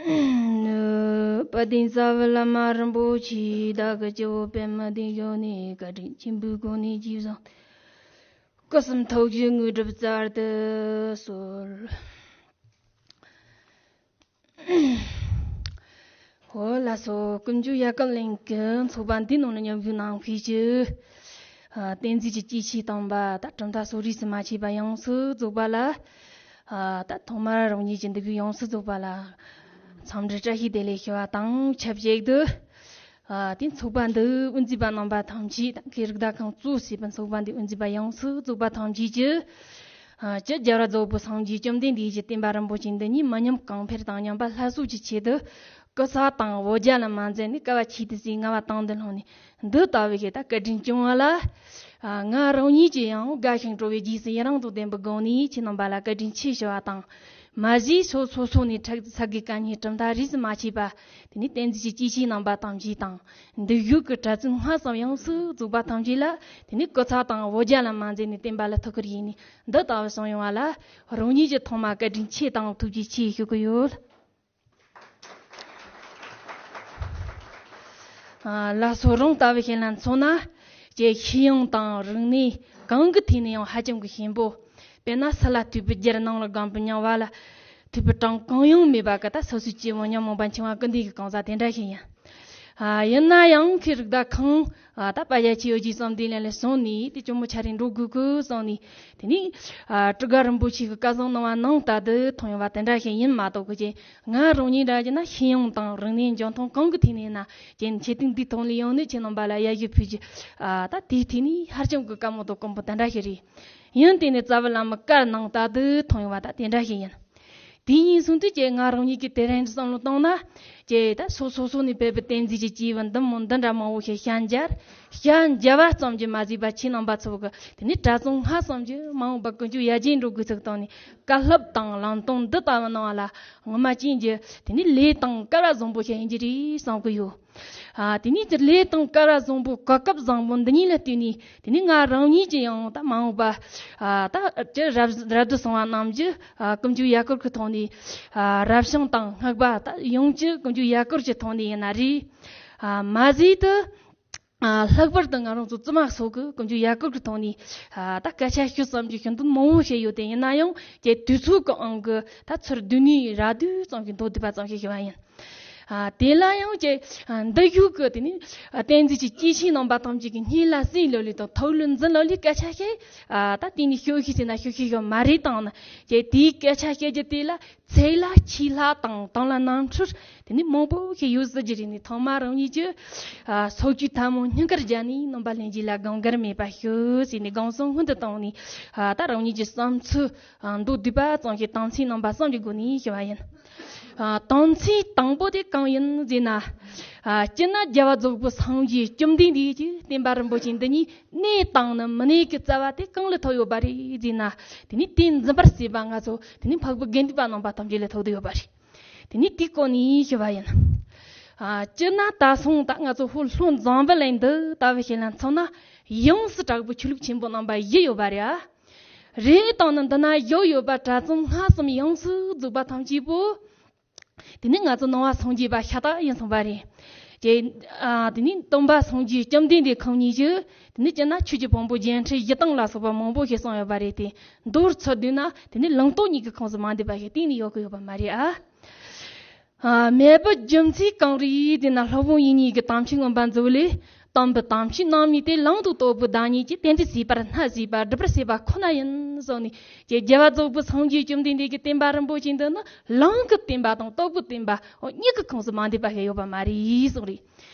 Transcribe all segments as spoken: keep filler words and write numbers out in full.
དཔལ་ལྡན་རྩ་བའི་བླ་མ་རིན་པོ་ཆེ་བདག་གི་སྤྱི་བོ་པདྨ་ལྡན་ཞབས་ནས་བཀའ་དྲིན་ཆེན་པོའི་སྒོ་ནས་རྗེས་བཟུང་སྐུ་གསུམ་ཐུགས་རྗེ་དངོས་གྲུབ་སྩལ་དུ་གསོལ། ཧོ་ལགས་སོ། ཀུན་སྤྱོད་ཡལ་ག་གླིང་གི་ཚོགས་པ་འདིའི་ནང་ལ་མཉམ་ཞུགས་གནང་མཁན་གྱི་ཨ་བསྟན་འཛིན་གྱི་སྐྱེས་ཆེན་དམ་པ་དང་གྲུབ་མཐའ་གསོ་རིག་གི་མ་ཆད་པ་ཡོངས་སུ་རྫོགས་པ་ལ། ཨ་ད་ཐོག་མར་རང་ཉིད་ཀྱི་འདི་བོ་ཡོངས་སུ་རྫོགས་པ་ལ་འཚམས་འདྲི་བཀྲ་ཤིས་བདེ་ལེགས་ཞུ་བ་དང་ཆབས་ཅིག་ཏུ། ཨ་དེ་ཚོགས་པ་འདི་དབུ་འཛིན་པ་རྣམ་པ་ཐམས་ཅད་དང་ཁེ་རིག་བདག་ཁང་གཙོ་བྱས་པའི་ཚོགས་པ་འདི་དབུ་འཛིན་པ་ཡོངས་སུ་རྫོགས་པ་ཐམས་ཅད་ཀྱི་ཨ་སྤྱི་རྒྱལ་བ་རྫོགས་པའི་སངས་རྒྱས་བཅོམ་ལྡན་འདས་ཀྱི་བསྟན་པ་རིན་པོ་ཆེ་འདི་ཉིད་མི་ཉམས་གོང་འཕེལ་དང་ཉམས་པ་སླར་གསོ་གྱི་ཆེད་དུ། སྐུ་ཚེ་དང་འོ་བརྒྱལ་ལ་མ་འཛེམས་ནས་དཀའ་བ་ཆེ་ཏི་སི་ལྔ་བ་དང་འདི་ལྷུང་ནས་འདི་ལྟ་བུ་ཞིག་ད་བཀའ་དྲིན་བསྐྱངས་པ་ལ། ཨ་ང་རང་ཉིད་ཀྱིས་ཡང་དགའ་ཞིང་སྤྲོ་བའི་རྗེས་སུ་ཡི་རང་དང་ལྡན་པའི་སྒོ་ནས་ཁྱེད་རྣམ་པ་ལ་བཀའ་དྲིན་ཆེ་ཞུ་བ་དང་། མ་གཞི་སོ་སོ་སོ་ནས་ཕྲག་ཚ་གི་བཀའ་རྙིང་གྲུབ་མཐའ་རིས་སུ་མ་ཆད་པ། དེ་ནས་བསྟན་འཛིན་གྱི་སྐྱེས་ཆེན་རྣམ་པ་ཐམས་ཅད་དང་། འདི་བཞུགས་ཀྱི་གྲྭ་བཙུན་སྔ་ཙམ་ཡོངས་སུ་རྫོགས་པ་ཐམས་ཅད་ལ། དེ་ནས་སྐུ་ཚེ་དང་འོ་བརྒྱལ་ལ་མ་འཛེམས་ནས་བསྟན་པ་ལ་ཐུགས་ཁུར་ཡིན་ནས་འདི་ལྟ་བུ་སོང་ཡོང་བ་ལ། རང་ཉིད་ཀྱི་ཐོག་མ་བཀའ་དྲིན་ཆེ་དང་ཐུགས་རྗེ་ཆེ་ཞུ་གི་ཡོད། ཨ་ལགས་སོ། རང་ལྟ་བུ་ཞིག་ལ་མཚོན་ན། ཀྱེ་ཤེས་ཡོན་དང་རིག་གནས་གང་གི་ཐད་ནས་ཡང་ཧ་ཅང་གི་ཞན་པོ། དཔེར་ན་ས་ལ་ཐུག་པའི་རྒྱལ་ནང་ལ་སྒང་པའི་མྱང་བ་ལ་ཐུག་པའི་གྲངས་གང་ཡང་མེད་པ་གི་ད་སོ་སོའི་སྐྱེ་བོ་ཉོན་མོངས་པ་འཆིང་བ་ཀུན་ལྡན་གྱི་གང་ཟག་དེ་འདྲ་ཞིག་ཡིན། ཨ་ཡིན་ན་ཡང་ཁེ་རིག་བདག་ཁང་ཨ་ད་དཔལ་རྒྱ་ཆེ་ཡོད་ཀྱི་བསམ་དེ་ལ་ལས་སོང་ནས་དེ་ཅུང་མོ་ཆ་རེ་འགྲོ་དགོས་ཀི་སོང་ནས། དེ་ནས་ཨ་སྤྲུལ་དགའ་རིན་པོ་ཆེ་གི་བཀའ་གསུང་གནང་བ་ནང་ལྟར་དུ་ཐོན་ཡོང་བ་དེ་འདྲ་ཞིག་ཡིན་མ་གཏོགས་གི། ང་རང་ཉིད་འདྲ་བྱས་ན་ཤེས་ཡོན་དང་རིག་གནས་འཇོན་ཐང་གང་གི་ཐད་ནས་ན་ཀྱེ་ཆེད་དུ་འདི་ཐོག་ལ་ཡོང་ནས་ཁྱེད་རྣམ་པ་ལ་ཡར་ཞུ་ཕུལ་རྒྱུ་ཨ་ད་དེའི་ཐད་ནས་ཧ་ཅང་གི་དཀའ་མོ་དང་དཀོན་པོ་དེ་འདྲ་ཞིག་རེད། ཡིན་དེ་ནས་རྩ་བའི་བླ་མའི་བཀའ་གནང་ལྟར་དུ་ཐོན་ཡོང་བ་ད་དེ་འདྲ་ཞིག་ཡིན། དེ་ཡིན་སོང་དུས་ཀྱེ་ང་རང་ཉིད་ཀྱི་དེ་རིང་བསམ་བློ་བཏང་ན། ཀྱེ་ད་སོ་སོ་སོ་ནས་བོད་པའི་བསྟན་འཛིན་གྱི་སྐྱེས་བུ་འདི་མོ་འདི་འདྲ་མང་བོ་ཞིག་ཤན་སྦྱར། ཤན་སྦྱར་བ་ཙམ་གྱིས་མ་ཟད་པ་ཁྱེད་རྣམ་པ་ཚོ་གི་དེ་ནས་གྲྭ་བཙུན་སྔ་ཙམ་གྱིས་མ་འོངས་པ་ཀུན་སྤྱོད་ཡར་རྒྱས་འགྲོ་དགོས་ཚུལ་བཏང་ནས། བཀའ་སློབ་དང་ལམ་སྟོན་འདི་ལྟ་བུ་གནང་བ་ལ་ངོ་མ་ཅན་གྱི་དེ་ནི་ལས་དང་སྐལ་བ་བཟང་པོ་ཞིག་ཡིན་གྱི་རེད་བསམ་གྱི་ཡོད། ཨ་དེ་ནི་ལས་དང་སྐལ་བ་བཟང་པོ་གོ་སྐབས་བཟང་པོ་འདི་ཉིད་ལ་བརྟེན་ནས་དེ་ནི་ང་རང་ཉིད་ཀྱི་ཡང་ད་མ་འོངས་པ་ཨ་ད་ཅི་རབ་རབ་ཏུ་སོང་བ་རྣམས་ཀྱི་ཨ་ཀུན་སྤྱོད་ཡར་སྐུལ་གྱི་ཐོག་ནས་ཨ་རབ་བྱུང་དང་སྔགས་པ་ད་ཡོངས་ཀྱི་ཀུན་སྤྱོད་ཡར་སྐུལ་གྱི་ཐོག་ནས་ཡིན་ན་རེད། ཨ་མ་ཟད་དུ། ཨ་ལྷག་པར་དུ་ང་རང་ཚོ་བཙུན་མ་སོགས་ཀྱི་ཀུན་སྤྱོད་ཡར་སྐུལ་གྱི་ཐོག་ནས་ཨ་ད་སྐད་ཆ་ཤོད་ཙམ་གྱི་ཞུ་འདོད་མང་བོ་ཞིག་ཡོད་དེ། ཡིན་ན་ཡང་ཀྱེ་དུས་ཚོད་ཀྱི་དབང་གིས་ད་ཚུར་བསྡུས་ནས་ར་བསྡུས་ཙམ་གྱི་མདོར་བསྡུས་པ་ཙམ་ཞིག་ཞུ་བ་ཡིན། ཨ་དེ་ལ་ཡང་ཀྱེ་ཨ་འདི་བཞུགས་ཀྱི་དེ་ནི་ཨ་བསྟན་འཛིན་གྱི་སྐྱེས་ཆེན་རྣམ་པ་ཐམས་ཅད་ཀྱི་སྙིང་ལ་ཟིན་ལོ་ལེ་དང་ཐུགས་ལ་འཛིན་ལོ་ལེ་སྐད་ཆ་ཞིག་ཨ་ད་དེ་ནི་ཤོད་ཤིག་ཟེར་ན་ཤོད་ཤིག་ཡོད་མ་རེད་དང་ན། ཀྱེ་དེའི་སྐད་ཆ་བཤད་རྒྱུ་དེ་ལ་ཚད་ལ་ཆེས་ལྷག་དང་དང་ལ་རྣམ་འཕྲུལ་དེ་ནི་མང་པོ་ཞིག་ཡོད་ཟེར་རྒྱུ་རེད། ནི་ཐོག་མ་རང་ཉིད་ཀྱི་ཨ་སོ་བཅུའི་ཐལ་མོ་སྙིང་གར་སྦྱར་ནས་རྣམ་པ་ལྷན་རྒྱས་ལ་དགོངས་འགལ་མེད་པ་ཞུ་ཟེར་ནས་དགོངས་སེལ་སྔོན་དུ་བཏང་ནས། ཨ་ད་རང་ཉིད་ཀྱི་བསམ་ཚུལ་ཨ་མདོར་བསྡུས་པ་ཙམ་ཞིག་དམ་ཚིག་རྣམ་པ་གསུམ་གྱི་སྒོ་ནས་ཞུ་བ་ཡིན། ཨ་དམ་ཚིག་དང་པོ་དེ་གང་ཡིན་ཟེར་ན། ཨ་སྤྱིར་ན་རྒྱལ་བ་རྫོགས་པའི་སངས་རྒྱས་བཅོམ་ལྡན་འདས་ཀྱི་བསྟན་པ་རིན་པོ་ཆེ་འདི་ཉིད་གནས་དང་ནི་མི་གནས་ཀྱི་རྩ་བ་དེ་གང་ལ་ཐུག་ཡོད་པ་རེད་ཟེར་ན། དེ་ནི་དེ་འཛིན་པར་བྱེད་པ་ང་ཚོ་དེ་ནི་འཕགས་པའི་དགེ་འདུན་པ་རྣམ་པ་ཐམས་ཅད་ལ་ཐུག་བསྡད་ཡོད་པ་རེད། དེ་ནི་དེའི་སྐོར་ནས་ཞུ་བ་ཡིན། ཨ་སྤྱིར་ན་ད་སོང་ད་ང་ཚོ་ཧོར་ལྷོ་འཛམ་བུ་གླིང་འདི་ལྟ་བུ་ཞིག་ལ་མཚོན་ན། ཡོངས་སུ་གྲགས་པའི་ཆོས་ལུགས་ཆེན་པོ་རྣམ་པ་བཞི་ཡོད་པ་རེད། ཨ་རེད་དང་ནི་འདི་ན་བཞུགས་ཡོད་པ་གྲྭ་བཙུན་སྔ་ཙམ་ཡོངས་སུ་རྫོགས་པ་ཐམས་ཅད་པོ། དེ་ནི་ང་ཚོ་ནང་པ་སངས་རྒྱས་པ་ཤ་སྟག་ཡིན་སོང་བ་རེད། ཀྱེ་ཨ་དེ་ནི་སྟོན་པ་སངས་རྒྱས་བཅོམ་ལྡན་འདས་ཁོང་ཉིད་ཀྱིས་དེ་ནི་སྤྱིར་ན་ཆོས་ཀྱི་ཕུང་པོ་བརྒྱད་ཁྲི་བཞི་སྟོང་ལ་སོགས་པ་མང་པོ་ཞིག་གསུངས་ཡོད་པ་རེད་དེ། མདོར་ཚུར་བསྡུས་ན་དེ་ནི་ལུང་རྟོགས་གཉིས་ཀྱི་ཁོངས་སུ་མ་འདུས་པ་ཞིག་གཏན་ནས་ཡོད་ཀྱི་ཡོད་པ་མ་རེད་ཨ། ཨ་མེད་པའི་རྒྱུ་མཚན་གང་རེད་ཟེར་ན། སློབ་དཔོན་དབྱིག་གཉེན་གྱི་དམ་ཆོས་མངོན་པ་མཛོད་ལས། དམ་པའི་དམ་ཆོས་རྣམ་གཉིས་ཏེ། ལུང་དང་རྟོགས་པའི་བདག་ཉིད་ཀྱི། རྟེན་འབྲེལ་བྱས་པ་སྣ་བྱས་པ། སྒྲུབ་པར་བྱེད་པ་ཁོ་ན་ཡིན་གསུངས་ནས། ཀྱེ་རྒྱལ་བ་རྫོགས་པའི་སངས་རྒྱས་བཅོམ་ལྡན་འདས་ཀྱི་བསྟན་པ་རིན་པོ་ཆེ་འདི་ནི་ལུང་གི་བསྟན་པ་དང་རྟོགས་པའི་བསྟན་པ་གཉིས་ཀྱི་ཁོངས་སུ་མ་འདུས་པ་ཞིག་ཡོད་པ་མ་རེད་གསུངས་རེད།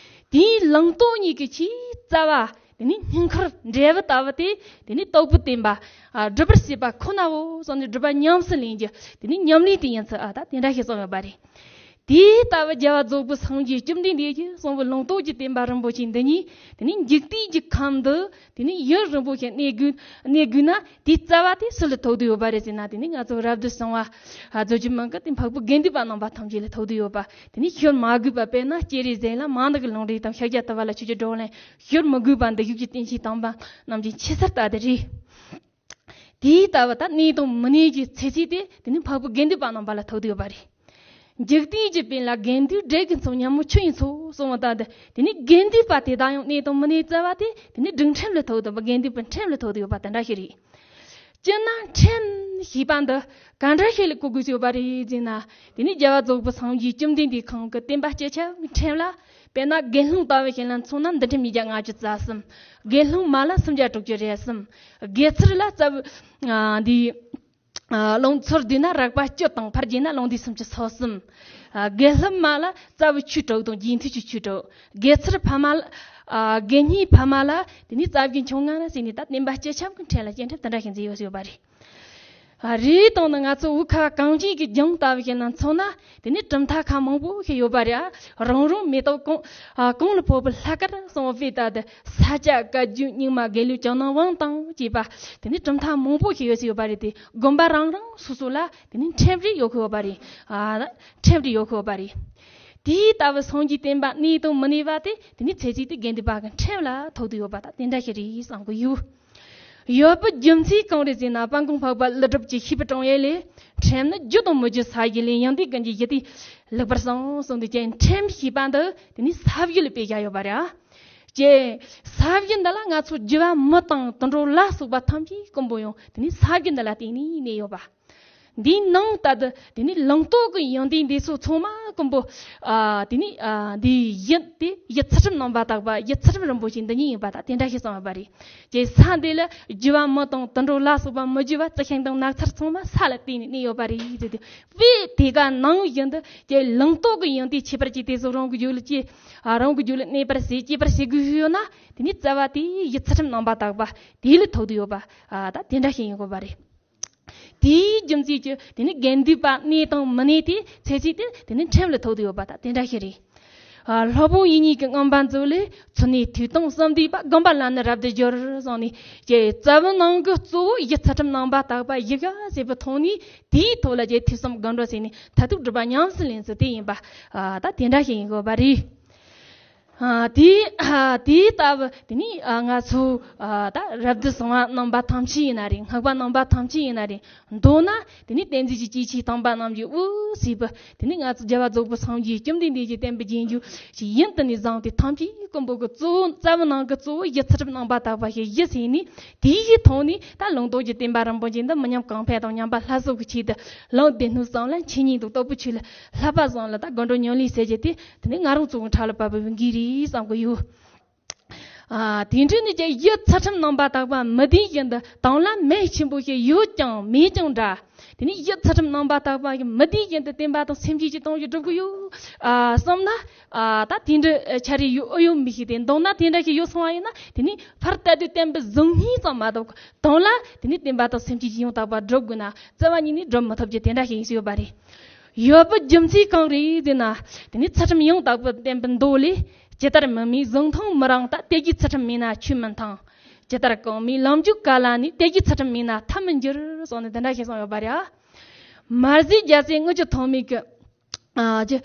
དེའི་ལུང་རྟོགས་གཉིས་ཀྱི་ཆེས་རྩ་བ་དེ་ནི་སྙིང་ཁུར་འབྲས་བུ་ལྟ་བུ་དེ། དེ་ནི་རྟོགས་པའི་བསྟན་པ་ཨ་སྒྲུབ་པར་བྱེད་པ་ཁོ་ནའོ་གསུངས་ནས། སྒྲུབ་པ་ཉམས་སུ་ལེན་རྒྱུ་དེ་ནི་ཉམས་ལེན་དེ་ཡིན་ཚུལ་ཨ་ད་དེ་འདྲ་ཞིག་གསུངས་ཡོད་པ་རེད། དེ་ལྟ་བུ་རྒྱལ་བ་རྫོགས་པའི་སངས་རྒྱས་བཅོམ་ལྡན་འདས་ཀྱིས་གསུངས་པའི་ལུང་རྟོགས་ཀྱི་བསྟན་པ་རིན་པོ་ཆེ་འདི་ཉིད། དེ་ནི་འཇིག་རྟེན་གྱི་ཁམས་འདི་དེ་ནི་ཡུན་རིང་པོ་ཞིག་གནས་དགོས་གནས་དགོས་ན། དེའི་རྩ་བ་དེ་སུ་ལ་ཐུག་བསྡད་ཡོད་པ་རེད་ཟེར་ན། དེ་ནི་ང་ཚོ་རབ་ཏུ་བྱུང་བ་རྫོགས་ཆེན་མང་གི་དེ་འཕགས་པའི་དགེ་འདུན་པ་རྣམ་པ་ཐམས་ཅད་ལ་ཐུག་བསྡད་ཡོད་པ། དེ་ནི་ཤོད་མ་དགོས་པ། དཔེར་ན་སྤྱན་རས་གཟིགས་ལ་མང་དག་གི་ལུང་རིགས་དང་ཤཱཀྱ་ཐུབ་པ་ལ་ཆོས་ཀྱི་བགྲོ་གླེང་ཤོད་མི་དགོས་པ། འདི་བཞུགས་ཀྱི་བསྟན་བཅོས་དམ་པ་རྣམས་ཀྱི་ཆེ་སར་ལྟ་དེ་རེད། དེའི་ལྟ་བུ་ད་གནས་དང་མི་གནས་ཀྱི་ཚེ་ཚད་དེ་དེ་ནི་འཕགས་པའི་དགེ་འདུན་པ་རྣམ་པ་ལ་ཐུག་བསྡད་ཡོད་པ་རེད། འཇིག་རྟེན་གྱི་དཔལ་ལ་དགེ་འདུན་བགྲེས་ཀྱིས་མཚོན། ཉམས་མོ་ཆུ་ཡིས་མཚོ་གསུངས་པ་ལྟར་དུ། དེ་ནི་དགེ་འདུན་པ་དེ་དག་ཡང་གནས་དང་མི་གནས་རྩ་བ་དེ་དེ་ནི་སྒྲིག་ཁྲིམས་ལ་ཐུག་དང་། དགེ་འདུན་པའི་ཁྲིམས་ལ་ཐུག་དུ་ཡོད་པ་དེ་འདྲ་ཞིག་རེད། སྤྱིར་ན་ཁྲིམས་ཞེས་པ་འདི་ག་འདྲ་ཞིག་ལ་གོ་དགོས་ཡོད་པ་རེད་ཟེར་ན། དེ་ནི་རྒྱལ་བ་རྫོགས་པའི་སངས་རྒྱས་བཅོམ་ལྡན་འདས་ཁོང་གི་བསྟན་པ་སྤྱི་ཁྱབ་ཀྱི་ཁྲིམས་ལ། དཔེར་ན་དགེ་སློང་ལྟ་བུ་ཞིག་ལ་མཚོན་ན་འདུལ་ཁྲིམས་ཉིས་བརྒྱ་ལྔ་བཅུ་རྩ་གསུམ། དགེ་སློང་མ་ལ་སུམ་བརྒྱ་དྲུག་ཅུ་རེ་གསུམ། དགེ་ཚུལ་ལ་རྩ་བ་འདི། ཨ། རླུང་ཚུལ་བསྡུས་ན་རགས་པ་བཅུ་དང་། ཕར་བརྒྱབ་ན་རླུང་རྟའི་སུམ་ཅུ་སོ་གསུམ། ཨ། དགེ་སློབ་མ་ལ་རྩ་བའི་ཆོས་དྲུག་དང་རྗེས་མཐུན་གྱི་ཆོས་དྲུག། དགེ་ཚུལ་ཕ་མ་ལ། ཨ། དགེ་བསྙེན་ཕ་མ་ལ་དེ་ནི་རྩ་བའི་ཆོས་ལྔ་ཟེར་ནས། ད་བསྟན་པ་སྤྱི་ཁྱབ་ཀྱི་ཁྲིམས་ལ་སྤྱི་ཁྲིམས་དེ་འདྲ་ཞིག་མཛད་ཡོད་ཡོད་པ་རེད། ཨ། རེད། དང་ནི་ང་ཚོ་བོད་ཁ་བ་གངས་ཅན་གྱི་ལྗོངས་ལྟ་བུ་ཞིག་ལ་མཚོན་ན། དེ་ནི་གྲུབ་མཐའ་ཁག་མང་པོ་ཞིག་ཡོད་པ་རེད། རང་རང་མེ་ཏོག་གང་། ཨ། གང་ལ་ཕོག་པའི་ལྷ་སྐལ་གསུངས་པ་དཔེ་ལྟར་དུ། ས་སྐྱ་བཀའ་བརྒྱུད་རྙིང་མ་དགེ་ལུགས་ཇོ་ནང་དབང་དང་བཅས་པ། དེ་ནི་གྲུབ་མཐའ་མང་པོ་ཞིག་ཡོད་ཡོད་པ་རེད་དེ། དགོན་པ་རང་རང་སོ་སོ་ལ་དེ་ནི་ཁྲིམས་རིག་ཡོད་ཡོད་པ་རེད། ཨ། ཁྲིམས་རིག་ཡོད་ཡོད་པ་རེད། དེའི་ལྟ་བུ་སངས་རྒྱས་བསྟན་པ་གནས་དང་མི་གནས་པ་དེ་དེ་ནི་ཚེ་གཅིག་དེ་དགེ་འདུན་པ་གི་ཁྲིམས་ལ་ཐུག་དུ་ཡོད་པ་དང་དེ་འདྲ་ཞིག་རེད་བསམ་གི་ཡོད། ཡོད་པའི་རྒྱུ་མཚན་གང་རེད་ཟེར་ན། དཔལ་མགོན་འཕགས་པ་ཀླུ་སྒྲུབ་ཀྱིས་བཤད་པའི་དྲང་ཡིག་ལས། ཁྲིམས་ནི་རྒྱུ་དང་མི་རྒྱུ་ས་གཞི་ལས། ཡོན་ཏན་ཀུན་གྱི་གཞི་དེ་ལེགས་པར་གསུངས་གསུངས་ཏེ། ཁྲིམས་ཞེས་པ་འདི་དེ་ནི་ས་བཞི་ལ་དཔེ་བཞག་ཡོད་པ་རེད། ཀྱེ། ས་བཞི་འདི་ལ་ང་ཚོ་རྒྱུ་བ་མི་དང་དུད་འགྲོ་ལ་སོགས་པ་ཐམས་ཅད་ཀུན་པོ་ཡང་དེ་ནི་ས་བཞི་འདི་ལ་བརྟེན་ནས་གནས་ཡོད་པ། འདིའི་ནང་ལྟར་དུ་དེ་ནི་ལུང་རྟོགས་ཀྱི་ཡོན་ཏན་འདི་ཚོ་ཚང་མ་ཀུན་པོ། ཨ། དེ་ནི། ཨ། འདིའི་ཡུལ་དེ་ཡུལ་ཚུལ་ཁྲིམས་རྣམ་པར་དག་པ། ཡུལ་ཚུལ་ཁྲིམས་རིན་པོ་ཆེ་འདི་ཉིད་ཡིན་པ་དང་དེ་འདྲ་ཞིག་གསུངས་ཡོད་པ་རེད། ཀྱེ། ས་འདི་ལ་རྒྱུ་བ་མི་དང་དུད་འགྲོ་ལ་སོགས་པ་མི་རྒྱུ་བ་རྩི་ཤིང་དང་ནགས་ཚལ་ཚང་མ་ས་ལ་བརྟེན་ནས་གནས་ཡོད་པ་རེད་ཟེར་ཏེ། དཔེ་དེ་ག་ནང་བཞིན་དུ་ཀྱེ་ལུང་རྟོགས་ཀྱི་ཡོན་ཏན་ཁྱད་པར་ཅན་དེ་ཚོ་རང་གི་རྒྱུད་ལ་སྐྱེ། ཨ། རང་གི་རྒྱུད་ལ་གནས་པར་བྱེད། སྐྱེ་བར་བྱེད་དགོས་ཡོད་ན། དེ་ནི་རྩ་བ་དེ་ཡུལ་ཚུལ་ཁྲིམས་རྣམ་པར་དག་པ་དེ་ལ་ཐུག་དུ་ཡོད་པ། ཨ། ད་དེ་འདྲ་ཞིག་ཡིན་དགོས་པ་རེད། དེའི་རྒྱུ་མཚན་གྱིས་དེ་ནི་དགེ་འདུན་པ་གནས་དང་མི་གནས་དེ་ཚེ་གཅིག་དེ་དེ་ནི་ཁྲིམས་ལ་ཐུག་དུ་ཡོད་པ་དང་དེ་འདྲ་ཞིག་རེད། ཨ། སློབ་དཔོན་དབྱིག་གཉེན་གྱིས་མངོན་པ་མཛོད་ལས། ཚུལ་གནས་ཐོས་དང་བསམ་གཏན་པ། སྒོམ་པ་ལ་ནི་རབ་ཏུ་སྦྱོར་གསུངས་ནས། ཀྱེ། རྩ་བའི་ནང་གི་གཙོ་བོ་ཡུལ་ཚུལ་ཁྲིམས་རྣམ་པར་དག་པ་བཞི་བ་ཟེར་བའི་ཐོག་ནས། དེའི་ཐོག་ལ་ཀྱེ་ཐོས་བསམ་སྒོམ་སྒྲུབ་བྱས་ནས་མཐར་ཐུག་སྒྲུབ་པ་ཉམས་སུ་ལེན་ཚུལ་དེ་ཡིན་པ། ཨ། ད་དེ་འདྲ་ཞིག་ཡིན་དགོས་པ་རེད། ཨ། དེ། ཨ། དེ་ལྟ་བུ་དེ་ནི། ཨ། ང་ཚོ། ཨ། ད་རབ་ཏུ་བྱུང་བ་རྣམ་པ་ཐམས་ཅད་ཡིན་ན་རེད། སྔགས་པ་རྣམ་པ་ཐམས་ཅད་ཡིན་ན་རེད། མདོར་ན་དེ་ནི་བསྟན་འཛིན་གྱི་སྐྱེས་ཆེན་དམ་པ་རྣམས་ཀྱི་དབུ་ཟེར་བ། དེ་ནི་ང་ཚོ་རྒྱལ་བ་རྫོགས་པའི་སངས་རྒྱས་བཅོམ་ལྡན་འདས་ཀྱི་བསྟན་པའི་རྗེས་འཇུག་ཞིག་ཡིན་དུས་ནས་བཟུང་སྟེ་ཐམས་ཅད་ཀུན་པོ་གི་གཙོ་བོ། རྩ་བའི་ནང་གི་གཙོ་བོ་ཡུལ་ཚུལ་ཁྲིམས་རྣམ་པར་དག་པ་ཞིག་གཞི་བྱས་ནས། དེའི་ཐོག་ནས་ད་ལུང་རྟོགས་ཀྱི་བསྟན་པ་རིན་པོ་ཆེ་འདི་མི་ཉམས་གོང་འཕེལ་དང་ཉམས་པ་སླར་གསོ་གི་ཆེད་དུ། ལུང་སྡེ་སྣོད་གསུམ་ལ་འཆད་ཉན་དང་། སྟོབས་པོ་ཆོས་ལ་བསླབ་པ་གསུམ་ལ་ད་སྒོམ་སྒྲུབ་ཉམས་ལེན་ཟེར་རྒྱུ་དེ། དེ་ནི་ང་རང་ཚོ་གི་འཁྲབ་ལ་བབས་པའི་དབང་གིས་རེད་བསམ་གི་ཡོད། ཨ། དེ་འདྲ་ནི་ཀྱེ་ཡུལ་ཚུལ་ཁྲིམས་རྣམ་པར་དག་པ་མི་བདེན་བཞིན་དུ། དོན་ལ་མེད་ཆེན་པོ་ཞིག་ཡོད་ཀྱང་མེད་ཀྱང་འདྲ། དེ་ནི་ཡུལ་ཚུལ་ཁྲིམས་རྣམ་པར་དག་པ་ཞིག་མི་བདེན་བཞིན་དུ་བསྟན་པ་དང་སེམས་ཅན་གྱི་དོན་ཞིག་སྒྲུབ་ཀྱི་ཡོད། ཨ། བསམ་ན། ཨ། ད་དེ་འདྲ་ཆ་རེ་ཡོད་ཨེ་ཡོད་མི་ཤེས་ཏེ། མདོར་ན་དེ་འདྲ་ཞིག་ཡོད་སོང་བ་ཡིན་ན། དེ་ནི་ཕར་ལྟ་དུས་བསྟན་པའི་གཟུགས་བརྙན་ཙམ་མ་གཏོགས། དོན་ལ་དེ་ནི་བསྟན་པ་དང་སེམས་ཅན་གྱི་ཡང་དག་པར་སྒྲུབ་དགོས་ན། རྩ་བ་ཉིད་ནས་སྒྲུབ་མི་ཐུབ་རྒྱུ་དེ་འདྲ་ཞིག་ཡིན་ཡོད་པ་རེད། ཡོད་པའི་རྒྱུ་མཚན་གང་རེད་ཟེར་ན། དེ་ནི་ཚུལ་ཁྲིམས་ཡང་དག་པའི་བསྟན་པའི་མདོ་ལས། ཇི་ལྟར་མི་སྨྲའི་གཟུགས་མཐོང་མི་རངས་ལྟར། དེ་བཞིན་ཚུལ་ཁྲིམས་མེད་ན་ཆོས་མི་མཐོང་། ཇི་ལྟར་གོང་མའི་ལམ་འཇུག་ག་ལ་ནི། དེ་བཞིན་ཚུལ་ཁྲིམས་མེད་ན་ཐབས་མི་འགྱུར་གསུངས་ནས་དེ་འདྲ་ཞིག་གསུངས་ཡོད་པ་རེད། མར་གཟིགས་རྒྱལ་སྲས་དངུལ་གྱི་ཐོགས་མེད་ཀྱིས། ཨ། ཅི།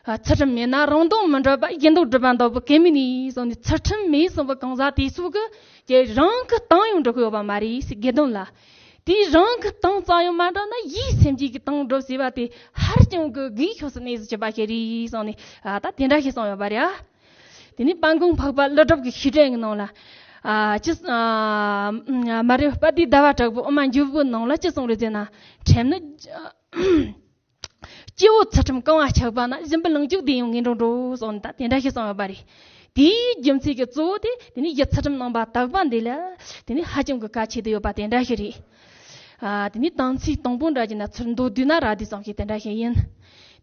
ཨ། ཚུལ་ཁྲིམས་མེད་ན་རང་དོན་མི་འགྲུབ་པ། གཞན་དོན་སྒྲུབ་པ་འདོད་པའི་གེགས་མེད་ནི་གསུངས་ནས། ཚུལ་ཁྲིམས་མེད་གསུངས་པའི་གང་ཟག་དེ་ཚོ་གིས་ཀྱེ་རང་གི་དོན་ཡང་འགྲུབ་ཀྱི་ཡོད་པ་མ་རེད་ཟེར། དགེ་འདུན་ལ། དེས་རང་གི་དོན་ཙམ་ཡང་མ་འགྲུབ་ན། ཡིད་སེམས་ཅན་གྱི་དོན་འགྲུབ་ཟེར་བ་དེ་ཧ་ཅང་གི་གེགས་ཤོར་སའི་གནས་སུ་གྱུར་པ་ཞིག་རེད་གསུངས་ནས། ཨ། ད་དེ་འདྲ་ཞིག་གསུངས་ཡོད་པ་རེད། དེ་ནི་དཔལ་མགོན་འཕགས་པ་ཀླུ་སྒྲུབ་ཀྱི་བཤེས་སྤྲིང་གི་ནང་ལ། ཨ། ཅི། ཨ། མ་རེད། དཔལ་ལྡན་ཟླ་བ་གྲགས་པའི་དབུ་མ་འཇུག་པའི་ནང་ལ་ཅི་གསུངས་རེད་ཟེར་ན། ཁྲིམས་ནི། སྤྱི་བོའི་ཚུལ་ཁྲིམས་གང་བ་ཆགས་པ་ན། སྦྱིན་པའི་ལོངས་སྤྱོད་དེ་ཡང་ངན་འགྲོར་འགྲོ་གསུངས་ནས། ད་དེ་འདྲ་ཞིག་གསུངས་ཡོད་པ་རེད། དེའི་རྒྱུ་མཚན་གྱི་གཙོ་བོ་དེ་དེ་ནི་ཡུལ་ཚུལ་ཁྲིམས་རྣམ་པར་དག་པ་འདི་ལ་དེ་ནི་ཧ་ཅང་གི་གལ་ཆེ་དུ་ཡོད་པ་དེ་འདྲ་ཞིག་རེད། ཨ། དེ་ནི་དམ་ཚིག་དང་པོ་འདྲ་བྱས་ན་ཚུར་མདོར་བསྡུས་ན་རག་བསྡུས་ཙམ་ཞིག་དེ་འདྲ་ཞིག་ཡིན།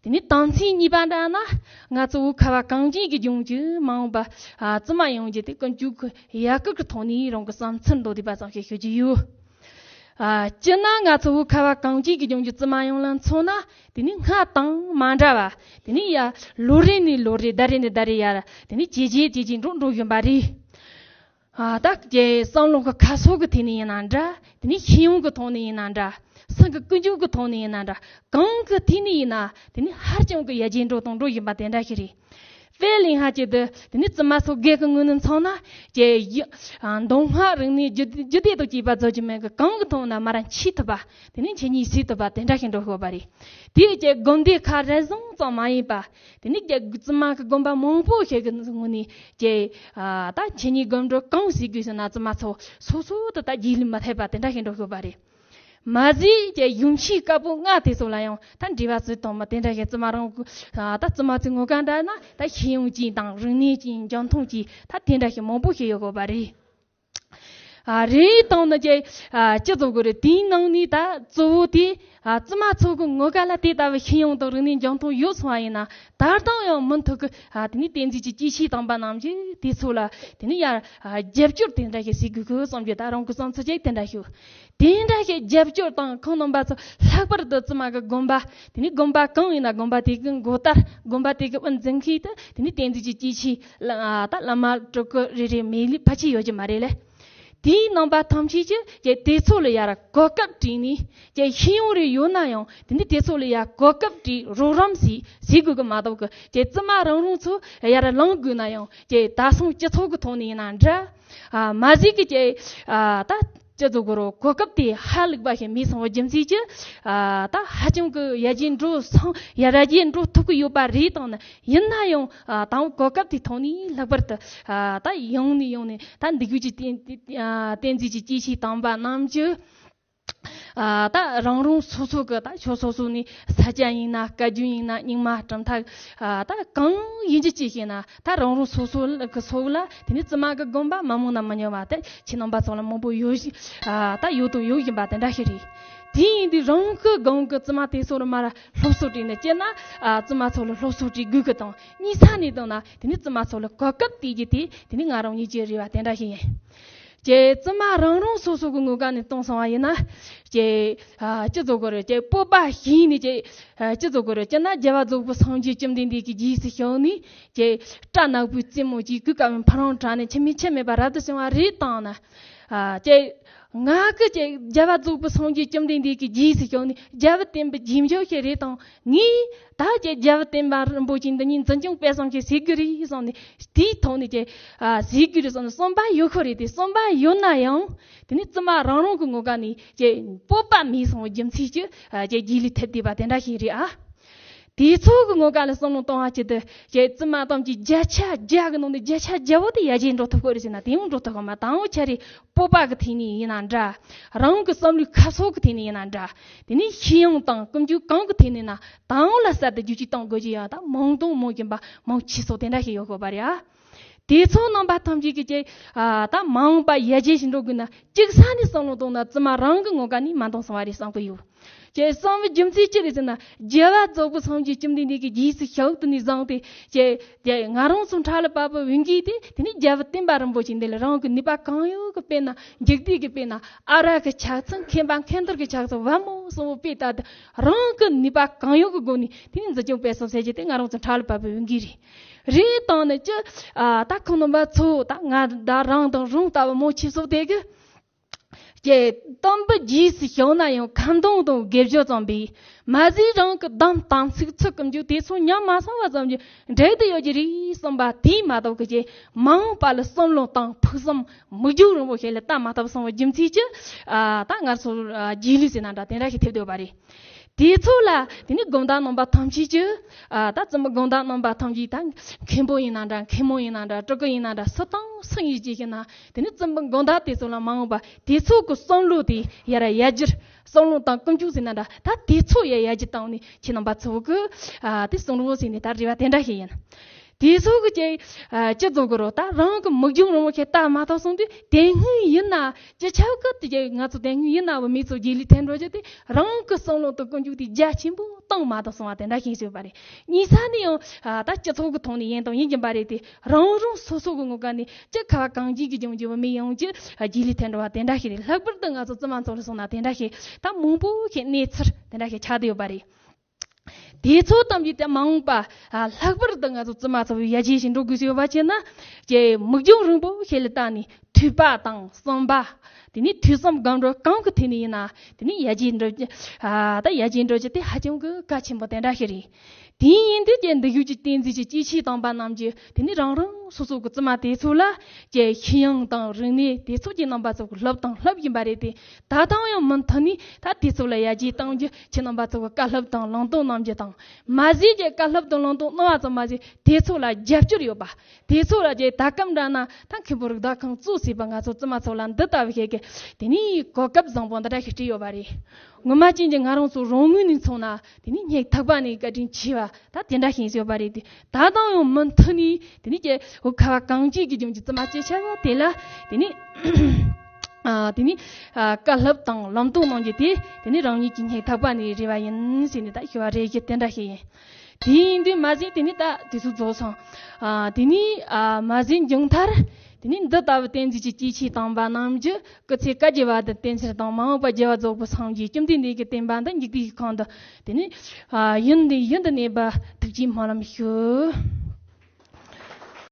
དེ་ནི་དམ་ཚིག་གཉིས་པ་འདྲ་ན། ང་ཚོ་བོད་ཁ་བ་གངས་ཅན་གྱི་ལྗོངས་ཀྱི་མ་འོངས་པ། ཨ། བཙུན་མ་ཡོངས་ཀྱི་དེ་ཀུན་སྤྱོད་ཀྱི་ཡ་གི་གི་ཐོག་ནས་རང་གི་བསམ་ཚུལ་མདོར་བསྡུས་པ་ཙམ་ཞིག་ཞུ་རྒྱུ་ཡོད། ཨ། སྤྱིར་ན་ང་ཚོ་བོད་ཁ་བ་གངས་ཅན་གྱི་ལྗོངས་ཀྱི་བཙུན་མ་ཡོངས་ལ་མཚོན་ན། དེ་ནི་སྔར་དང་མ་འདྲ་བ། དེ་ནི་ཡ་ལོ་རེ་ནས་ལོ་རེ། ཟླ་རེ་ནས་ཟླ་རེ་ཡ། དེ་ནི་ཇེ་ཆེ་ཇེ་ཆེ་འགྲོ་འགྲོ་བཞིན་པ་རེད། ཨ། ད་ཀྱེ་བསམ་བློ་གི་ཁ་ཕྱོགས་ཀྱི་ཐད་ནས་ཡིན་ན་འདྲ། དེ་ནི་ཤེས་ཡོན་གྱི་ཐོག་ནས་ཡིན་ན་འདྲ། སེམས་ཀྱི་ཀུན་སྤྱོད་ཀྱི་ཐོག་ནས་ཡིན་ན་འདྲ། གང་གི་ཐད་ནས་ཡིན་ན་དེ་ནི་ཧ་ཅང་གི་ཡར་རྒྱས་འགྲོ་དང་འགྲོ་བཞིན་པ་དེ་འདྲ་ཞིག་རེད། དཔེ་ལེན་ཧ་ཅེ་དུ་དེ་ནི་ཙི་མ་ཚོ་རྒས་ཀི་ངུ་ནི་ཚང་ན་ཀྱེ་ཡི་ཨ་མདོ་སྔགས་རིག་གནས་རྒྱུད་རྒྱུད་སྡེ་དང་བཅས་པ་རྫོགས་ཀྱི་མེད་གི་གང་གི་ཐོག་ན་མ་ར་འཆི་ཐུབ་པ་དེ་ནི་འཆི་ཉེས་སེལ་ཐུབ་པ་དེ་འདྲ་ཞིག་འགྲོ་ཤོག་པ་རེད། དེ་ཀྱེ་དགོན་སྡེ་ཁག་རེ་ཟུང་ཙམ་མ་ཡིན་པ་དེ་ནི་ཀྱེ་ཙི་མ་གི་དགོན་པ་མང་པོ་ཞིག་གི་ངུ་ནི་ཀྱེ་ཨ་ད་འཆི་ཉེས་སྒོམ་སྒྲུབ་གང་སེལ་དགོས་ཟེར་ན་ཙི་མ་ཚོ་སོ་སོ་དུ་ད་རྗེས་ལུས་མ་ཐེབས་པ་དེ་འདྲ་ཞིག་འགྲོ་ཤོག་པ་རེད། མ་ཟད་ཀྱི་ཡུམ་ཆེན་དཀར་པོ་ལྔ་དེ་ཚོ་ལ་ཡང་ད་འབྲེལ་བ་ཟིག་དང་མ་དེ་འདྲ་ཞིག་ཙི་མ་རང་གི་ད་ཙི་མ་ཚོའི་ངོ་ག་འདྲ་ན་ད་ཤེས་ཡོན་ཅན་དང་རིག་གནས་ཅན་འཇོན་ཐང་ཅན་ད་དེ་འདྲ་ཞིག་མང་པོ་ཞིག་ཡོད་དགོས་པ་རེད། ཨ་རེད་དང་ནི་ཀྱི་ཨ་སྤྱི་ཚོགས་ཀྱི་རེད། དེའི་ནང་ནས་ད་གཙོ་བོ་དེ་ཨ་ཙི་མ་ཚོ་གི་ངོ་ག་ལ་དེ་ལྟ་བུ་ཤེས་ཡོན་དང་རིག་གནས་འཇོན་ཐང་ཡོད་སོང་བ་ཡིན་ན་ད་ལྟ་ཡང་མུ་མཐུད་ཀྱི་ཨ་དེ་ནས་བསྟན་འཛིན་གྱི་སྐྱེས་ཆེན་དམ་པ་རྣམས་ཀྱིས་དེ་ཚོ་ལ་དེ་ནས་ཡར་ཨ་རྒྱབ་སྐྱོར་དེ་འདྲ་ཞིག་བྱེད་དགོས་ཀྱི་བསམ་རྒྱུ་ད་རང་གི་བསམ་ཚུལ་ཅིག་དེ་འདྲ་ཞིག་དེ་འདྲ་ཞིག་རྒྱབ་སྐྱོར་དང་ཁོང་རྣམ་པ་ཚོ་ལྷག་པར་དུ་ཙི་མ་གི་དགོན་པ་དེ་ནས་དགོན་པ་གང་ཡིན་ན་དགོན་པ་དེ་གི་འགོ་དར་དགོན་པ་དེ་གི་དབུ་འཛིན་མཁན་དེ་དེ་ནས་བསྟན་འཛིན་གྱི་སྐྱེས་ཆེན་ལ་ཨ་ད་བླ་མ་སྤྲུལ་སྐུ་རེ་རེ་མེད་ལས་ཕལ་ཆེར་ཡོད་ཀྱི་མ་རེད་ལེ། དེའི་རྣམ་པ་ཐམས་ཅད་ཀྱིས་ཀྱི་དེ་ཚོ་ལ་ཡར་གོ་སྐབས་བྲིས་ནས་ཀྱི་ཤེས་ཡོན་རེ་ཡོད་ན་ཡང་དེ་ནི་དེ་ཚོ་ལ་ཡར་གོ་སྐབས་བྲིས་རོགས་རམ་ཟིག་ཟིག་དགོས་ཀྱི་མ་གཏོགས་ཀྱི་ཀྱི་ཙི་མ་རང་རང་ཚོ་ཡར་ལངས་དགོས་ན་ཡང་ཀྱི་ད་སོང་སྤྱི་ཚོགས་ཀྱི་ཐོག་ནས་ཡིན་ན་འདྲ། ཨ་མ་ཟིག་གི་ཀྱི་ཨ་ད་སྤྱི་ཚོགས་ཀྱི་རོ་གོ་སྐབས་དེ་ཧ་ལུག་པ་ཞིག་མེད་སོང་བ་རྒྱུ་མཚན་གྱིས་ཨ་ད་ཧ་ཅང་གི་ཡར་རྒྱས་འགྲོ་སོང་ཡར་རྒྱས་འགྲོ་ཐུབ་ཀྱི་ཡོད་པ་རེད་དང་ནི། ཡིན་ན་ཡང་ཨ་དང་པོ་གོ་སྐབས་དེ་ཐོག་ནས་ལྷག་པར་དུ་ཨ་ད་ཡང་ནས་ཡང་ནས་ད་འདི་གུ་ཅིག་བསྟན་བསྟན་འཛིན་གྱི་སྐྱེས་ཆེན་དམ་པ་རྣམས་ཀྱིས་ཨ་ད་རང་རང་སོ་སོ་གི་ད་ཕྱོགས་སོ་སོ་ནས་ས་སྐྱ་ཡིན་ན་བཀའ་བརྒྱུད་ཡིན་ན་རྙིང་མ་གྲུབ་མཐའ་ཨ་ད་གང་ཡིན་གྱི་ཅིག་ཤེས་ན་ད་རང་རང་སོ་སོ་གི་སོགས་ལ་དེ་ནས་ཙི་མ་གི་དགོན་པ་མ་མང་ན་མི་ཉུང་བ་དེ་ཁྱེད་རྣམ་པ་ཚོ་ལ་མང་པོ་ཡོད་ཤི་ཨ་ད་ཡོད་དང་ཡོད་བཞིན་པ་དེ་འདྲ་ཞིག་རེད། དེ་ཡིན་དུས་རང་གི་སྒང་གི་ཙི་མ་དེ་ཚོ་རུ་མ་ར་སློབ་གསོ་སྤྲད་ནས་སྤྱིར་ན་ཨ་ཙི་མ་ཚོ་ལ་སློབ་གསོ་སྤྲད་དགོས་ཀྱི་དང་། གཉིས་ས་ནས་བཏང་ན་དེ་ནི་ཙི་མ་ཚོ་ལ་གོ་སྐབས་དེ་གྱི་དེ་དེ་ནི་ང་རང་ཉིད་ཀྱི་རེ་བ་དེ་འདྲ་ཞིག་ཡིན། ཀྱེ་ཙི་མ་རང་རང་སོ་སོ་གི་ངོ་ག་ནས་གཏོང་སོང་བ་ཡིན་ན། ཀྱེ་ཨ་སྤྱི་ཚོགས་ཀྱི་རེད། ཀྱེ་སྤོབས་པ་ཞིག་ནས་ཀྱེ་ཨ་སྤྱི་ཚོགས་ཀྱི་རེད། སྤྱིར་ན་རྒྱལ་བ་རྫོགས་པའི་སངས་རྒྱས་བཅོམ་ལྡན་འདས་ཀྱི་རྗེས་སུ་བྱོན་ནས་ཀྱེ་སྐྲ་ནག་པོའི་རྩེ་མོ་གཅིག་གི་ཀ་བའི་ཕ་རོང་བྲག་ནས་ཆི་མི་ཆི་མེད་པ་རབ་ཏུ་བྱུང་བ་རེད་བཏང་ན། ཨ་ཀྱེ་ང་གི་ཀྱེ་རྒྱལ་བ་རྫོགས་པའི་སངས་རྒྱས་བཅོམ་ལྡན་འདས་ཀྱི་རྗེས་སུ་བྱོན་ནས་རྒྱལ་བ་བསྟན་པའི་རྗེས་འཇུག་ཞིག་རེད་དང་། ངས་ད་ཀྱེ་རྒྱལ་བ་བསྟན་པ་རིན་པོ་ཆེ་འདི་ཉིད་འཛིན་སྐྱོང་སྤེལ་གསུམ་ཞིག་ཟེར་གི་རེད་བསམ་ནས། དེའི་ཐོག་ནས་ཀྱེ་ཨ་ཟེར་གི་རེད་བསམ་ནས་བསམ་པ་ཡོད་ཁོ་རེད་དེ། བསམ་པ་ཡོད་ན་ཡང་དེ་ནི་ཙི་མ་རང་རང་གི་ངོ་ག་ནས་ཀྱེ་སྤོབས་པ་མེད་སོང་བའི་རྒྱུ་མཚན་གྱིས་ཨ་ཀྱེ་རྗེས་ལུས་ཐེབས་བསྡད་པ་དེ་འདྲ་ཞིག་རེད་ཨ། དེ་ཚོ་གི་ངོ་ག་ལ་བསམ་བློ་གཏོང་བ་ཆེད་དུ་ཀྱེ་ཙི་མ་ཐམས་ཅད་བརྒྱ་ཆ་བརྒྱ་གི་ནང་ནས་བརྒྱ་ཆ་བརྒྱ་བོ་དེ་ཡར་རྒྱས་འགྲོ་ཐུབ་ཁོ་རེད་ཟེར་ན་དེ་ཡང་འགྲོ་ཐུབ་ཁོ་མ། དང་པོ་ཆ་རེད། སྤོབས་པ་གི་ཐད་ནས་ཡིན་ན་འདྲ། རང་གི་བསམ་བློའི་ཁ་ཕྱོགས་ཀྱི་ཐད་ནས་ཡིན་ན་འདྲ། དེ་ནས་ཤེས་ཡོན་དང་ཀུན་སྤྱོད་གང་གི་ཐད་ནས་ན་དང་པོ་ལ་གསར་དུ་བསྒྱུར་བཅོས་གཏོང་དགོས་ཀྱི་ཡོད། ད་མང་དང་མང་བཞིན་པ་མང་ཆེ་སོགས་དེ་འདྲ་ཞིག་ཡོད་དགོས་པ་རེད་ཨ། དེ་ཚོ་རྣམ་པ་ཐམས་ཅད་ཀྱིས་ཀྱེ་ཨ་ད་མ་འོངས་པ་ཡར་རྒྱས་ཤིག་འགྲོ་དགོས་ན་གཅིག་ས་ནས་བསམ་བློ་གཏོང་ན་ཙི་མ་རང་གི་ངོ་ག་ནས་མ་གཏོང་སོང་བ་རེད་བསམ་གི་ཡོད། ཀྱེ་བསམ་བློ་རྒྱུ་མཚན་ཅི་རེད་ཟེར་ན། རྒྱལ་བ་རྫོགས་པའི་སངས་རྒྱས་བཅོམ་ལྡན་འདས་ཀྱི་རྗེས་སུ་ཞུགས་དུ་ནས་བཟུང་སྟེ་ཀྱེ་ཀྱེ་ང་རང་ཚོ་འཕྲལ་ལ་བབས་པའི་འོས་འགན་དེ་དེ་ནི་རྒྱལ་བ་བསྟན་པ་རིན་པོ་ཆེ་འདི་ལ་རང་གི་ནུས་པ་གང་ཡོད་ཀྱི་དཔེར་ན་འཇིག་རྟེན་གྱི་དཔེར་ན་ཨ་རག་གི་ཆ་ཚང་མཁས་པ་མཁས་འདུལ་གྱི་ཆ་ཚང་བ་མོ་གསུམ་པོ་དཔེ་ལྟ་དུ་རང་གི་ནུས་པ་གང་ཡོད་ཀྱི་སྒོ་ནས་དེ་ནི་འཛིན་སྐྱོང་སྤེལ་གསུམ་ཟེར་རྒྱུ་དེ་ང་རང་ཚོ་འཕྲལ་ལ་བབས་པའི་འོས་འགན་རེད། རེད་དང་ནི་ཅི། ཨ་ད་ཁོང་རྣམ་པ་ཚོ་ད་ང་ད་རང་དང་རང་ལྟ་བུ་མང་ཆེ་སོགས་དེ་གི་ཀྱེ་དམ་པའི་རྗེས་སུ་ཞུགས་ན་ཡང་ཁ་འདོན་དང་དགེ་སྦྱོར་ཙམ་པས་མ་ཟད་རང་གི་གདམས་དམ་ཚིག་ཚུལ་ཁྲིམས་སྒྲུབ་དེ་ཚོ་ཉམས་མ་སོང་བ་ཙམ་གྱིས་འགྲིག་ཏུ་ཡོད་ཀྱི་རེད་བསམ་པ་དེ་མ་གཏོགས་ཀྱི་ཀྱེ་མ་འོངས་པ་ལ་བསམ་བློ་བཏང་ཕུགས་བསམ་མི་འགྱུར་རིང་པོ་ཞིག་ལ་ལྟ་མ་ཐུབ་སོང་བའི་རྒྱུ་མཚན་གྱིས་ཨ་ད་ང་ཚོ་ཨ་རྗེས་ལུས་ཟེར་ན་འདྲ་དེ་འདྲ་ཞིག་ཐེབས་བསྡད་པ་རེད། དེ་ཚོ་ལ་དེ་ནི་དགོན་བདག་རྣམ་པ་ཐམས་ཅད་ཀྱིས་ཨ་ད་ཙི་མ་དགོན་བདག་རྣམ་པ་ཐམས་ཅད་ད་མཁན་པོ་ཡིན་ན་འདྲ་མཁན་མོ་ཡིན་ན་འདྲ་སྤྲུལ་སྐུ་ཡིན་ན་འདྲ་སུ་དང་སུ་ཡིན་ཅི་ཞེ་ན་དེ་ནི་ཙི་མ་དགོན་བདག་དེ་ཚོ་ལ་མ་འོངས་པ་དེ་ཚོ་གི་བསམ་བློ་དེ་ཡར་ཡར་རྒྱས་བསམ་བློ་དང་ཀུན་སྤྱོད་ཟེར་ན་འདྲ་ད་དེ་ཚོ་ཡར་ཡར་རྒྱས་བཏང་ནས་ཁྱེད་རྣམ་པ་ཚོ་གི་ཨ་དེ་གསུང་རོགས་ཟེར་ནས་ད་རེ་བ་དེ་འདྲ་ཞིག་ཡིན། དེ་ཚོ་གི་ཀྱེ་ཨ་སྤྱི་ཚོགས་ཀྱི་རོ་ད་རང་གི་མི་རྒྱུ་རང་བ་ཁྱེད་ལྟ་མ་ཐག་སོང་དུས་དེ་སྔོན་ཡིན་ན་སྤྱི་ཁྱབ་ཀྱི་དེ་ཀྱེ་ང་ཚོ་དེ་སྔོན་ཡིན་ན་བ་མི་ཚོ་རྗེས་ལུས་ཐེབས་འགྲོ་རྒྱུ་དེ་རང་གི་བསམ་བློ་དང་ཀུན་སྤྱོད་དེ་རྒྱ་ཆེན་པོ་བཏང་མ་ཐག་སོང་བ་དེ་འདྲ་ཤེས་བྱོས་པ་རེད། གཉིས་ས་ནས་ཡང་ཨ་ད་སྤྱི་ཚོགས་ཀྱི་ཐོག་ནས་ཡིན་དང་ཡིན་གྱིན་པ་རེད་དེ་རང་རང་སོ་སོ་གི་ངོ་ག་ནས་ཅི་ཁ་བ་གངས་ཅན་གྱི་ལྗོངས་ཀྱི་བུད་མེད་ཡོངས་ཀྱི་རྗེས་ལུས་ཐེབས་འགྲོ་བ་དེ་འདྲ་ཞིག་རེད། ལྷག་པར་དུ་ང་ཚོ་ཙི་མ་ཚོ་ལ་སོང་ན་དེ་འདྲ་ཞིག་ད་མང་པོ་ཞིག་གནས་ཚུལ་དེ་འདྲ་ཞིག་ཆགས་བསྡད་ཡོད་པ་རེད། དེ་ཚོ་ཐམས་ཅད་དེ་མ་འོངས་པ་ཨ་ལྷག་པར་དུ་ང་ཚོ་ཙི་མ་ཚོ་ཡར་རྒྱས་ཤིག་འགྲོ་དགོས་ཟེར་ཡོད་པ་བྱས་ན། ཀྱེ་མི་རྒྱུ་རིང་པོ་ཞིག་ལ་བལྟས་ནས་ཐོས་པ་དང་བསམ་པ། དེ་ནས་ཐོས་བསམ་སྒོམ་རོགས་གང་གི་ཐད་ནས་ཡིན་ན་དེ་ནས་ཡར་རྒྱས་འགྲོ་རྒྱུ། ཨ་ད་ཡར་རྒྱས་འགྲོ་རྒྱུ་དེ་ཧ་ཅང་གི་གལ་ཆེན་པོ་དེ་འདྲ་ཞིག་རེད། དེ་ཡིན་དུས་ཀྱི་འདི་ཤུགས་ཀྱི་བསྟན་འཛིན་གྱི་སྐྱེས་ཆེན་དམ་པ་རྣམས་ཀྱིས་དེ་ནས་རང་རང་སོ་སོ་གི་བཙུན་མ་དེ་ཚོ་ལ་ཀྱི་ཤེས་ཡོན་དང་རིག་གནས་དེ་ཚོ་ཀྱི་རྣམ་པ་ཚོ་གི་སློབ་དང་སློབ་ཡིན་པ་རེད་དེ། ད་ལྟའང་ཡང་མུ་མཐུད་ནས་ད་དེ་ཚོ་ལ་ཡར་རྒྱས་གཏང་རྒྱུ་ཁྱེད་རྣམ་པ་ཚོ་གི་བཀའ་སློབ་དང་ལམ་སྟོན་གནང་རྒྱུ་དང་མ་ཟད་ཀྱི་བཀའ་སློབ་དང་ལམ་སྟོན་གནང་བ་ཙམ་མ་ཟད་དེ་ཚོ་ལ་རྒྱབ་སྐྱོར་ཡོད་པ། དེ་ཚོ་ལ་ཀྱི་ད་སྐབས་འདྲ་ན་ད་མཁན་པོ་རིགས་བདག་ཁོང་གཙོས་བྱས་པ་ང་ཚོ་བཙུན་མ་ཚོ་ལ་འདི་ལྟ་བུ་ཞིག་གི་དེ་ནས་གོ་སྐབས་བཟང་པོ་འདི་འདྲ་ཞིག་སྤྲད་ཡོད་པ་རེད། ངོ་མ་ཅན་གྱི་ང་རང་ཚོ་རང་ངོས་ནས་མཚོན་ན་དེ་ནས་སྙིང་ཐག་པ་ནས་བཀའ་དྲིན་ཆེ་བ་ད་དེ་འདྲ་ཞིག་ཡོད་པ་རེད་དེ། ད་དུང་ཡང་མུ་མཐུད་ནས་དེ་ནས་ཀྱི་འོ་ཁ་བ་གངས་ཅན་གྱི་ལྗོངས་ཀྱི་བཙུན་མ་སྐྱེས་ཆེ་བ་དེ་ལ་དེ་ནས་ཨ་དེ་ནས་ཨ་བཀའ་སློབ་དང་ལམ་སྟོན་གནང་རྒྱུ་དེ་དེ་ནས་རང་ཉིད་ཀྱི་སྙིང་ཐག་པ་ནས་རེ་བ་ཡིན་ཟེར་ནས་ད་ཞུ་བ་རེ་ཞུ་དེ་འདྲ་ཞིག་ཡིན། དེ་ཡིན་དུས་མ་ཟད་དེ་ནས་ད་དུས་ཚོད་རྫོགས་སོང་། ཨ་དེ་ནས་ཨ་མ་ཟད་མཇུག་མཐར་དེ་ནས་འདི་ལྟ་བུ་བསྟན་འཛིན་གྱི་སྐྱེས་ཆེན་དམ་པ་རྣམས་ཀྱི་སྐུ་ཚེ་བསྐལ་བརྒྱའི་བར་དུ་བརྟན་ཕྱིར་དང་མ་འོངས་པ་རྒྱལ་བ་རྫོགས་པའི་སངས་རྒྱས་བཅོམ་ལྡན་འདས་ཀྱི་བསྟན་པ་འདི་འཇིག་རྟེན་གྱི་ཁམས་དུ་དེ་ནས་ཨ་ཡུན་ནས་ཡུན་དུ་གནས་པ་ཐུགས་ཀྱི་སྨོན་ལམ་ཞུ།